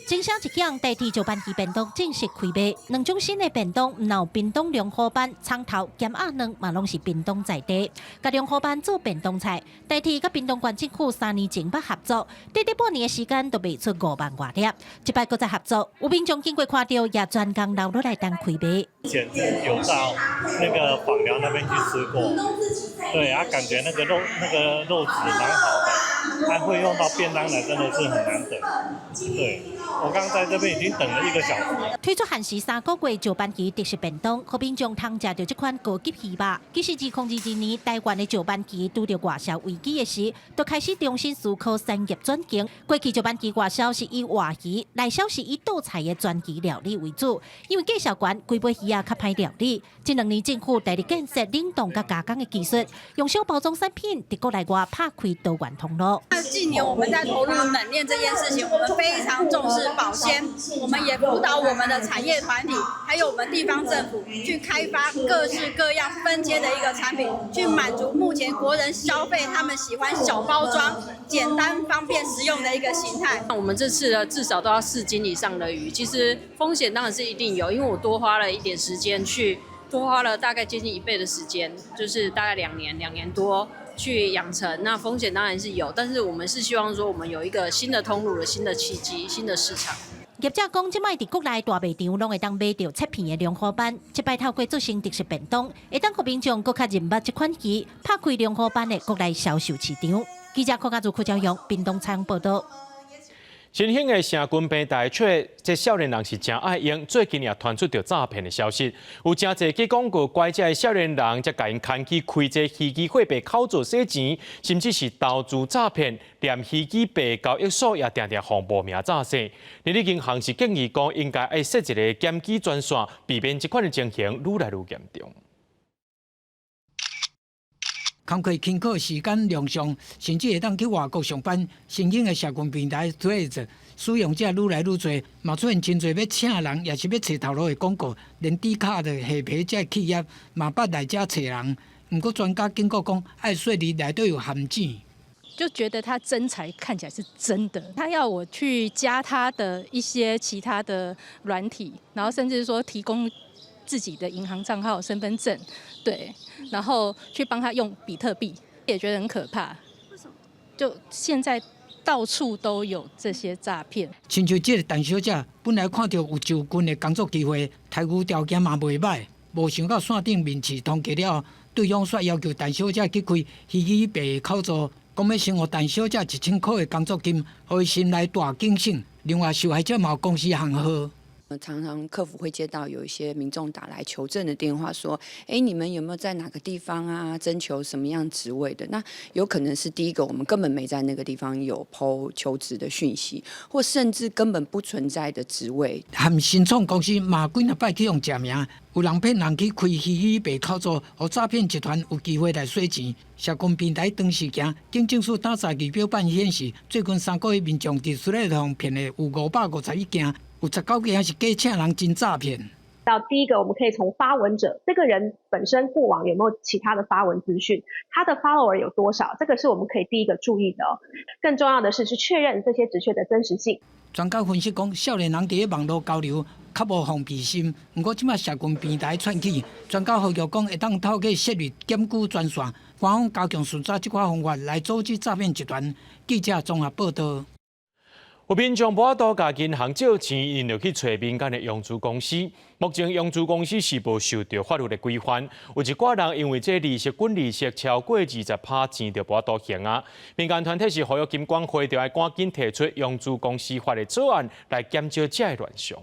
鐘聲一響，台鐵石斑魚便當正式開賣。兩種新的便當，毋但有屏東龍虎斑、蔥頭、鹹鴨卵，嘛攏是屏東在地。共龍虎斑做便當菜，台鐵佮屏東縣政府3年前捌合作，短短半年的時間就賣出5萬外粒。這擺閣再合作，有民眾經過看著，也專工留落來等開賣。以前有到那個枋寮那邊去吃過，對啊，感覺那個肉質蠻好的，還會用到便當來，真的是很難得。對，我剛在這邊已經等了1個小時。推出限時3個月石斑魚特色便當，予民眾通食著這款高級魚肉。其實2022年，台灣的石斑魚拄著外銷危機的時，就開始重新思考產業轉型。過去石斑魚外銷是以活魚，內銷是以倒菜的專魚料理為主，因為價數懸，規尾魚仔較歹料理。這2年政府大力建設冷凍佮加工的技術，用小包裝產品佇國內外拍開多元通路。那近年我們在投入冷鏈這件事情，我們非常重視保鮮，我們也輔導我們的產業團體，還有我們地方政府去開發各式各樣分階的一個產品，去滿足目前國人消費他們喜歡小包裝、簡單方便食用的一個形態。那我們這次呢，至少都要4斤以上的魚，其實風險當然是一定有，因為我多花了一點時間去，多花了大概接近一倍的時間，就是大概2年、2年多。去養成，那風險當然是有，但是我們是希望說，我們有一個新的通路的新的契機、新的市場。業者講，這擺佇國內大賣場攏會當買著切片的龍虎斑，這擺透過做成特色便當，會當予民眾閣較認捌這款魚，拍開龍虎斑的國內銷售市場。記者柯家祖、柯昭勇，屏東採訪報導。新興的社群平台，卻這少年人是誠愛用，最近也傳出著詐騙的消息，有誠濟去廣告拐這的少年人，才共𪜶牽去開這虛擬貨幣口座洗錢，甚至是投資詐騙，連虛擬幣交易所也定定予冒名詐騙。人力銀行是建議講，應該愛設一个檢舉專線，避免這款的情形愈來愈嚴重。工課辛苦時間量上，甚至會當去外國上班。新興的社群平台 Threads 使用者愈來愈濟，嘛出現真濟欲請人，抑是欲揣頭路的廣告，連 Dcard 的下皮這企業嘛捌來遮揣人。毋過專家警告講，愛說你內底有陷阱。就覺得他真材看起來是真的，他要我去加他的一些其他的軟體，然後甚至說提供自己的銀行賬號、身份證，對，然後去幫他用比特幣，也覺得很可怕。為什麼？就現在到處都有這些詐騙。親像這个陳小姐，本來看著有就近的工作機會，待遇條件嘛袂䆀，無想到線頂面試通過了，對方煞要求陳小姐去開虛擬幣口座，講欲先予陳小姐1000箍的工作金，予伊心內大警醒。另外，受害者嘛有公司行號。常常客服會接到有一些民眾打來求證的電話，說：哎，你們有沒有在哪個地方啊？徵求什麼樣職位的？那有可能是第一個，我們根本沒在那個地方有 PO 求職的訊息，或甚至根本不存在的職位。和新創公司嘛幾若擺去予食名，有人騙人去開虛擬幣口座，予詐騙集團有機會來洗錢。社群平台長時間，警政署打查儀表板顯示，最近3個月民眾佇 Threads 予騙的有551件。有19件是假請人真詐騙。到第一個，我們可以從發文者這個人本身過往有沒有其他的發文資訊，他的 follower 有多少，這個是我們可以第一個注意的哦。更重要的是，是確認這些職缺的真實性。專家分析講，少年人佇咧網路交流較無防備心，毋過這擺社群平台竄起，專家呼籲講會當透過設立檢舉專線，官方加強巡查這款方法來阻止詐騙集團。記者綜合報導。有民眾無法度共銀行借錢，𪜶就去揣民間的融資公司。目前融資公司是無受著法律的規範，有一寡人因為這利息滾利息超過20%，錢就無法度還啊。民間團體是呼籲金管會，著愛趕緊提出融資公司法的草案，來減少這个亂象。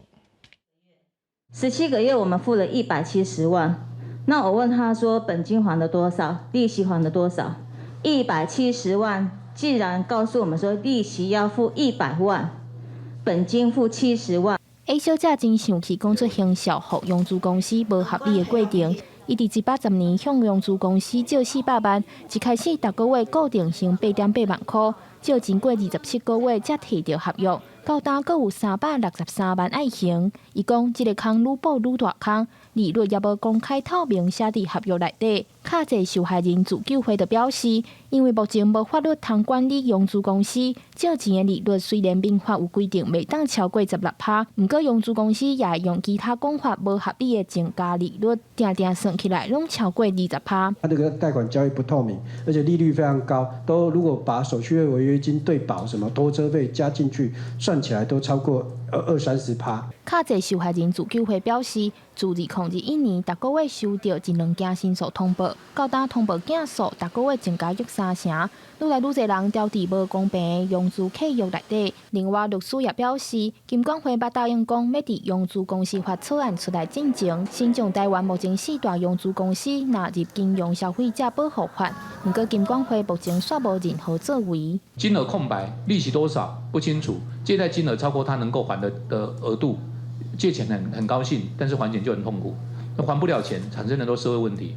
17個月，我們付了170萬。那我問他說，本金還了多少？利息還了多少？170萬。既然告訴我們說利息要付100萬，本金付70萬。 A 小姐真生氣，講出行銷予融資公司無合理的過程。伊佇110年向融資公司借400萬，一開始逐個月固定還8.8萬箍，借經過27個月才提著合約，到今閣有363萬愛還。伊講這个空愈補愈大空，利率也無公開透明寫佇合約內底。較濟受害人自救會就表示，因為目前無法律通管理融資公司借錢的利率，雖然民法有規定袂當超過16%，毋過融資公司也會用其他講法無合理的增加利率，定定算起來攏超過20%。它這個貸款交易不透明，而且利率非常高，都如果把手續費、違約金、對保什麼拖車費加進去，算起來都超過二三十趴。較濟受害人自救會表示，自2021年，逐個月收著一兩件申訴通報，到今通報件數逐個月增加約三成，愈來愈濟人掉佇無公平的融資契約內底。另外，律師也表示，金管會捌答應講，欲佇融資公司法草案出來進前，先將台灣目前四大融資公司納入金融消費者保護法。毋過金管會目前煞無任何作為。金額空白，利息多少不清楚，借貸金額超過他能夠還的額度。借錢很高興，但是還錢就很痛苦。那還不了錢，產生很多社會問題。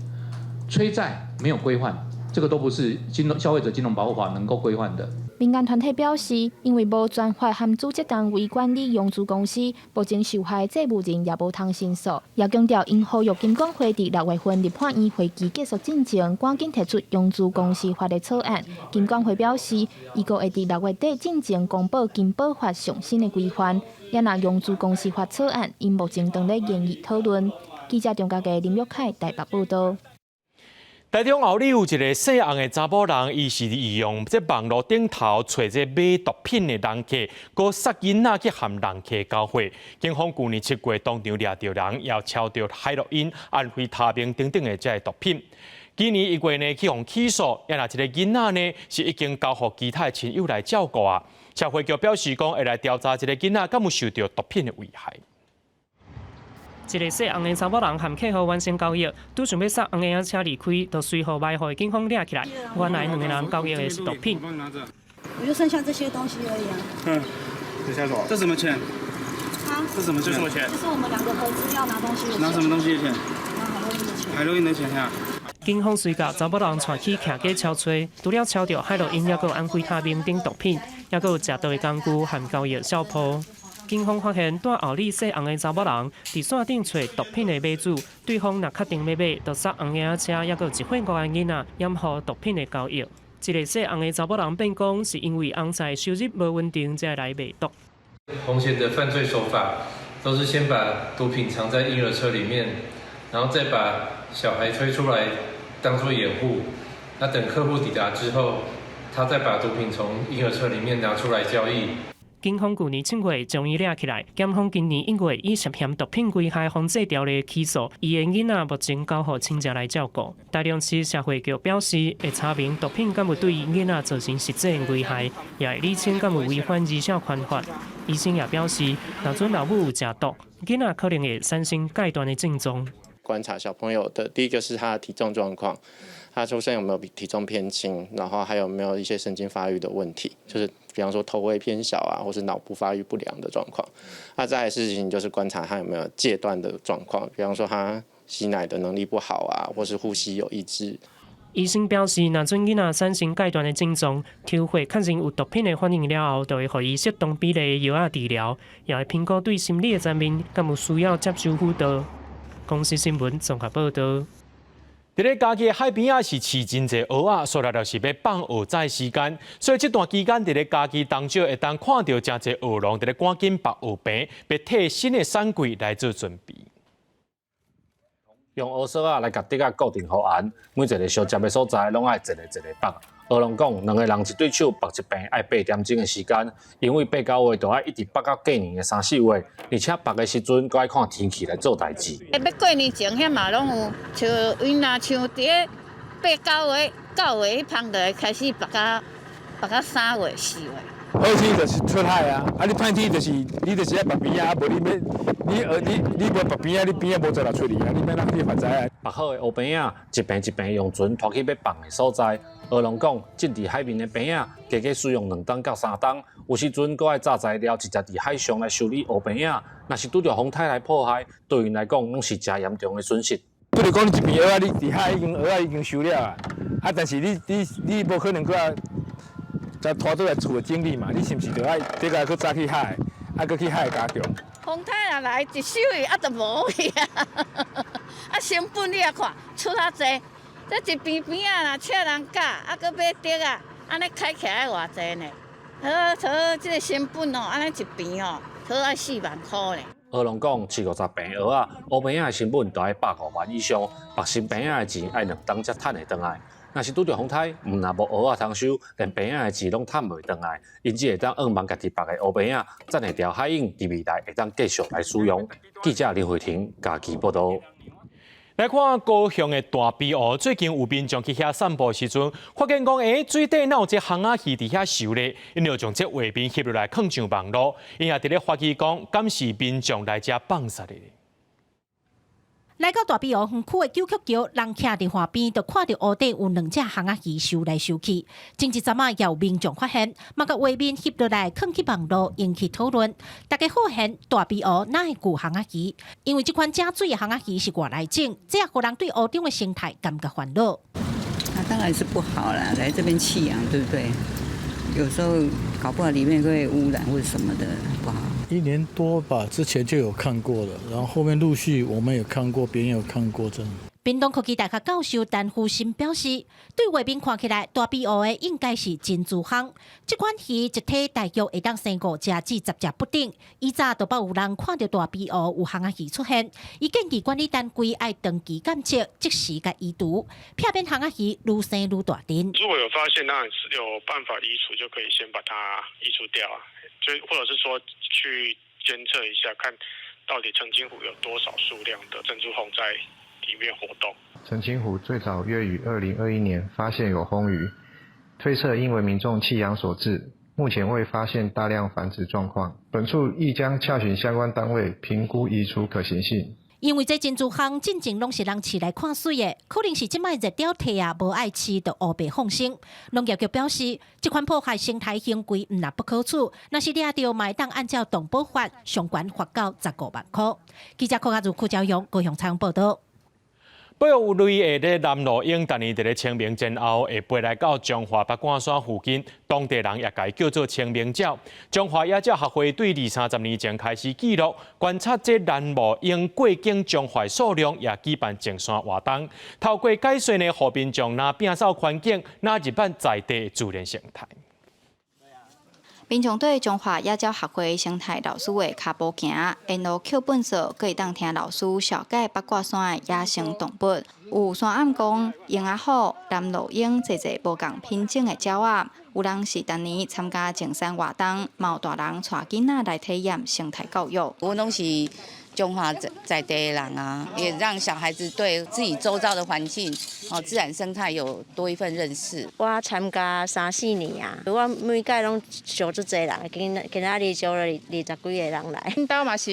催債沒有規範，這個都不是金融消費者金融保護法能夠規範的。民間團體表示，因為無專法和組織單位管理融資公司，目前受害債務人也無通申訴。也強調，𪜶呼籲金管會佇6月份立法院會期結束進前，趕緊提出融資公司法的草案。金管會表示，伊閣會佇6月底進前公布金保法上新的規範。也若融資公司法草案，𪜶目前正咧研議討論。記者張家傑、林玉凱台北報導。台中后里有一个姓洪的查某人，伊是利用這網路頂頭揣這買毒品的人客，閣殺囡仔去和人客交貨。警方舊年7月當場掠著人，也抄著海洛因、安非他命等等的這个毒品。今年1月呢，去予起訴，也若這个囡仔呢，是已經交予其他的親友來照顧啊。社會局表示講，會來調查這个囡仔敢有受著毒品的危害。一个姓洪的查某人和客戶完成交易，拄想欲捒紅嬰仔車離開，就隨予埋伏的警方掠起來。原來兩个人交易的是毒品。我就剩下這些東西而已啊。嗯，這下手。這什麼錢？啊？這什麼錢？這什麼錢？這是我們兩個合資要拿東西的錢。拿什麼東西的錢？拿海洛因的錢。海洛因的錢呀？警方隨共查某人帶去徛家抄揣，除了抄著海洛因，抑閣有安非他命等毒品，抑閣有食毒的工具和交易小鋪。警方發現，蹛后里姓洪的查某人佇線頂揣毒品的買主，對方若確定欲買，就捒紅嬰仔車，抑閣有一歲五个囡仔，掩護毒品的交易。這个姓洪的查某人辯講，是因為翁婿收入無穩定，才來賣毒。紅嫌的犯罪手法都是先把毒品藏在嬰兒車裡面，然後再把小孩推出來當作掩護。那等客戶抵達之後，他再把毒品從嬰兒車裡面拿出來交易。警方舊年7月將伊掠起來，檢方今年1月以涉嫌毒品危害防制條例起訴，伊的囡仔目前交予親戚來照顧。台中市社會局表示，會查明毒品敢有對伊囡仔造成實際危害，也會理清敢有違反兒少權法。醫生也表示，若準老母有食毒，囡仔可能會產生戒斷的症狀。觀察小朋友的第一個是他的體重狀況，他出生有沒有體重偏輕，然後還有沒有一些神經發育的問題，就是比方說頭位偏小啊，或是腦部發育不良的狀況。那再來事情就是觀察他有沒有戒斷的狀況，比方說他吸奶的能力不好啊，或是呼吸有抑制。醫生表示，若準囡仔產生戒斷的症狀，抽血確認有毒品的反應了後，就會予伊適當比例的藥仔治療，也會評估對心理的層面，敢有需要接受輔導。公視新聞綜合報導。佇咧嘉義的海邊仔是飼真濟蚵仔，煞來就是欲放蚵仔時間，所以這段期間佇咧嘉義東石會當看著誠濟蚵農佇咧趕緊縛蚵棚，欲替新的產季來做準備。用烏索仔來共竹仔固定予絚，每一个相接的所在，攏愛一个一个縛。蚵農講，兩个人一對手縛一棚，愛8點鐘的時間，因為八九月就愛一直縛到過年的三四月，而且縛的時陣，閣愛看天氣來做代誌。欲過年前遐嘛攏有，像𪜶若像佇咧八九月、9月彼芳就會開始縛到3月、4月。好天就是出海啊，啊你歹天就是你就是愛縛邊仔，啊無你欲你學你你無縛邊仔，你邊仔無做來出去啊，你欲怎去發財啊？縛好的烏棚仔，一棚一棚用船拖去欲放的所在。蚵農講，種佇海面的棚仔，加加使用2冬到3冬，有時陣閣愛紮材料，直接佇海上來修理烏棚仔。若是拄著風颱來破壞，對𪜶來講攏是誠嚴重的損失。比如講，你一坪蚵仔，你佇海已經蚵仔已經收了啊，啊，但是你無可能閣愛再拖倒來厝整理嘛？你是毋是著愛這個閣紮去海，啊，閣去海加強？風颱若來一收去，啊，就無去啊！啊，成本你也看出較濟，這一坪坪仔若請人鉸，啊，閣買竹仔，按呢開起來愛偌濟呢？好，好，這个成本哦，按呢一坪哦，好愛4萬箍呢。蚵農講，飼50坪蚵仔，烏棚仔的成本著愛105萬以上，縛新棚仔的錢愛2冬才趁會轉來。若是拄著風颱，毋但無蚵仔通收，連棚仔的錢攏趁袂轉來。𪜶只會當向望家己縛的烏棚仔，棧會牢海湧，佇未來會當繼續來使用。記者林慧婷嘉義報導。來看高雄的大埤湖，最近有民眾去遐散步時陣，發現講，水底哪有這烘仔魚佇遐游咧？𪜶就將這畫面翕落來，放上網路。𪜶也佇咧懷疑講，敢是民眾來遮放殺的？來到大埤湖園區的九曲橋，人徛佇岸邊，就看著湖底有兩隻烘仔魚游來游去。前一陣仔也有民眾發現，嘛共畫面翕落來，囥去網路引起討論。大家發現大埤湖哪會有烘仔魚？因為這款食水的烘仔魚是外來種，這也予人對湖中的生態感覺煩惱。那當然是不好啦，來這邊棄養，對不對？有時候搞不好裡面會污染或者什麼的，不好。一年多吧，之前就有看過了，然後後面陸續我們也看過，別人有看過，這樣。屏東科技大學教授陳福新表示，對外面看起來大比烏的應該是珍珠蚶，這款魚一體大約會當生五隻至10隻不等。以早就捌有人看著大比烏有蚶仔魚出現，伊建議管理單位愛長期監測，即時共移除，避免蚶仔魚愈生愈大陣。如果有發現，當然是有辦法移除，就可以先把它移除掉啊，就或者是說去監測一下，看到底澄清湖有多少數量的珍珠蚶在裡面活動。澄清湖最早約於2021年發現有魟魚，推測應為民眾棄養所致，目前未發現大量繁殖狀況。本處亦將洽詢相關單位評估移除可行性。因為這珍珠蚶進前攏是人飼來看媠的，可能是這擺熱鳥提啊無愛飼，就烏白放生。農業局表示，這款破壞生態行為毋但不可取，若是掠著嘛會當按照動保法上懸罰到15萬箍。記者柯亞如、柯昭勇高雄採訪報導。保育類的藍鷺鶯，逐年佇咧清明前後會飛來到彰化八卦山附近，當地人也共伊叫做清明鳥。彰化野鳥學會對二三十年前開始記錄觀察這藍鷺鶯過境彰化數量，也舉辦淨山活動。透過解說呢，予民眾若摒掃環境，若入版在地自然生態。民眾對彰化野鳥學會生態老師的跤步行，沿路抾糞掃，閣會當聽老師紹介八卦山的野生動物。有山鵢鶇、鷹仔虎、藍鷺鶯，濟濟無仝品種的鳥仔。有人是逐年參加淨山活動，嘛有大人帶囡仔來體驗生態教育。阮攏是彰化在地的人啊，也讓小孩子對自己周遭的環境、哦自然生態有多一份認識。我參加三四年啊，我每屆攏招足濟人，今今仔日招了二十幾个人來。阮兜嘛是，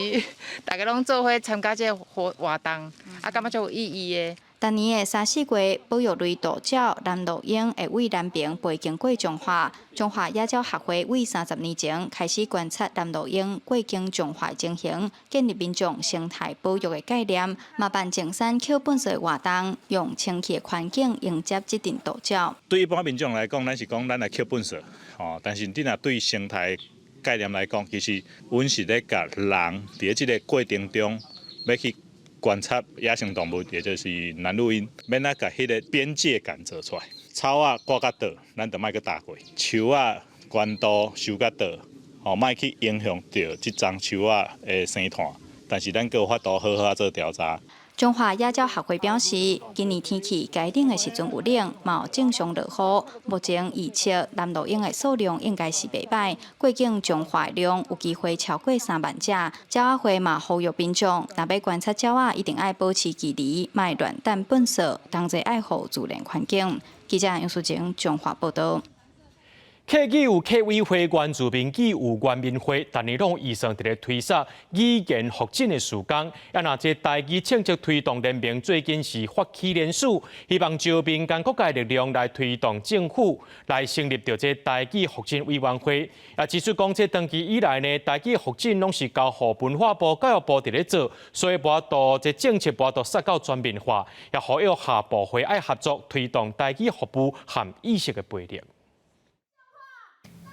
大家攏做伙參加這個活動，啊，感覺足有意義的。逐年的三四月，保育類渡鳥藍鷺鶯會對南爿飛經過彰化。彰化野鳥學會對30年前開始觀察藍鷺鶯過境彰化情形，建立民眾生態保育的概念，嘛辦淨山抾糞掃活動，用清氣的環境迎接這陣渡鳥。對一般民眾來講，咱是講咱來抾糞掃，吼，但是你若對生態概念來講，其實阮是咧共人佇咧這個過程中欲去觀察野生動物，也就是藍鷺鶯，欲按怎共彼個邊界感做出來。草仔割較短，咱就莫閣踏過；樹仔懸度收較短，吼，莫去影響著這叢樹仔的生態。但是咱閣有法度好好仔做調查。彰化野鳥學會表示，今年天氣該冷的時陣有冷，嘛有正常落雨。目前預測藍鷺鶯的數量應該是袂䆀，過境彰化量有機會超過3萬隻。鳥仔會嘛呼籲民眾，若欲觀察鳥仔，一定愛保持距離，莫亂擲糞掃，同齊愛護自然環境。記者楊淑靜彰化報導。客語有客委會，原住民語有原民會，逐年攏預算佇咧推捒語言復振的事工。啊，若這台語政策推動聯盟最近是發起聯署，希望招民間各界力量來推動政府來成立著這台語復振委員會。啊，指出講這長期以來呢，台語復振攏是交予文化部、教育部佇咧做，所以無法度這政策無法度殺到全面化，也呼籲跨部會愛合作推動台語服務和意識的培育。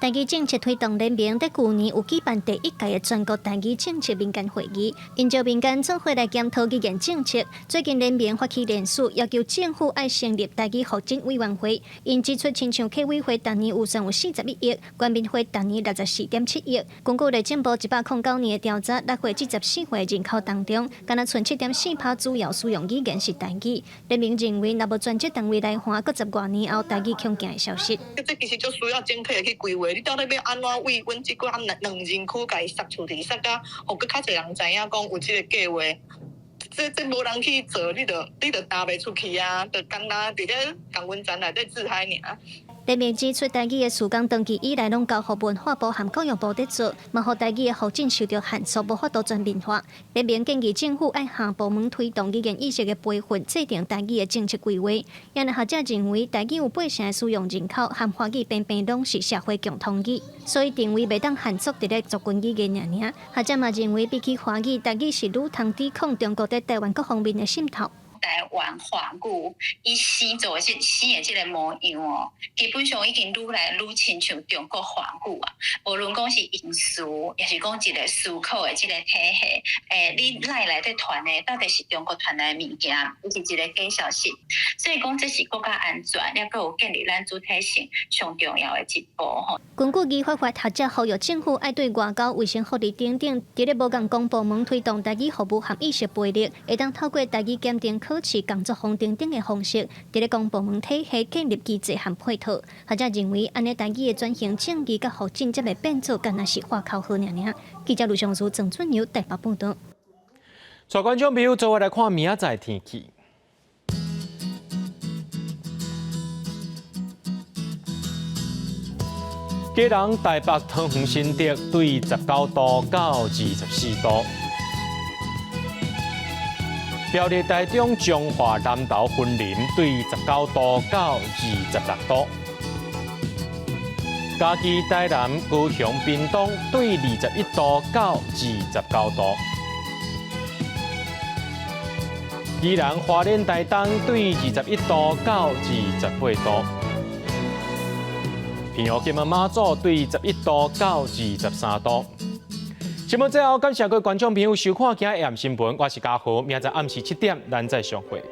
台語政策推動聯盟佇舊年有舉辦第一屆的全國台語政策民間會議，𪜶招民間做伙來檢討語言政策。最近聯盟發起聯署，要求政府愛成立台語復振委員會。𪜶指出，親像客委會逐年預算有41億，原民會逐年64.7億。根據內政部109年的調查，6歲至14歲人口當中，干焦賰7.4%主要使用語言是台語。聯盟認為，若無專職單位來還，閣十外年後台語恐驚會消失。這其實就需要整體的去規劃。你到底欲按怎為阮這寡兩人區共伊殺出去，殺甲予閣較濟人知影講有這個計劃。這無人去做，你就踏袂出去啊！就干焦佇咧共溫層內底自嗨爾。聯盟指出，台語的事工長期以來攏交予文化部和教育部佇做，嘛予台語的復振受著限縮，無法度全面化。聯盟建議政府愛跨部門推動語言意識的培訓，制定台語的政策規劃。也若學者認為，台語有八成的使用人口和華語平平攏是社會共通語，所以定位袂當限縮佇咧族群語言爾爾。學者嘛認為，比起華語，台語是愈通抵抗中國佇台灣各方面的滲透。台灣華語伊生做的這生的這个模樣哦，基本上已經愈來愈親像中國華語啊。無論講是用詞，抑是講一个思考的這个體系，你內底傳的到底是中國傳來的物件，抑是一个假消息？所以講這是國家安全，抑閣有建立咱主體性上重要的一步吼。根據醫發法學者呼籲政府愛對外交、衛生福利等等，佇咧無仝公部門推動台語服務和意識培育，會當透過台語檢定考試、工作坊等等的方式，佇咧公部門體系建立機制和配套。學者認為，按呢台語的轉型正義佮發展才袂變做干焦是喊口號爾爾。記者盧尚書、鄭俊友台北報導。帶觀眾朋友做伙來看明仔載天氣。基隆、台北、桃園、新竹對19度到24度。苗栗、台中、彰化、南投、雲林對19度到26度。嘉義、台南、高雄、屏東對21度到29度。宜蘭、花蓮、台東對21度到28度。平湖、金門、馬祖對11度到23度。節目最後，感謝各位觀眾朋友收看今日的新聞，我是嘉豪，明仔載暗時7點，咱再相會。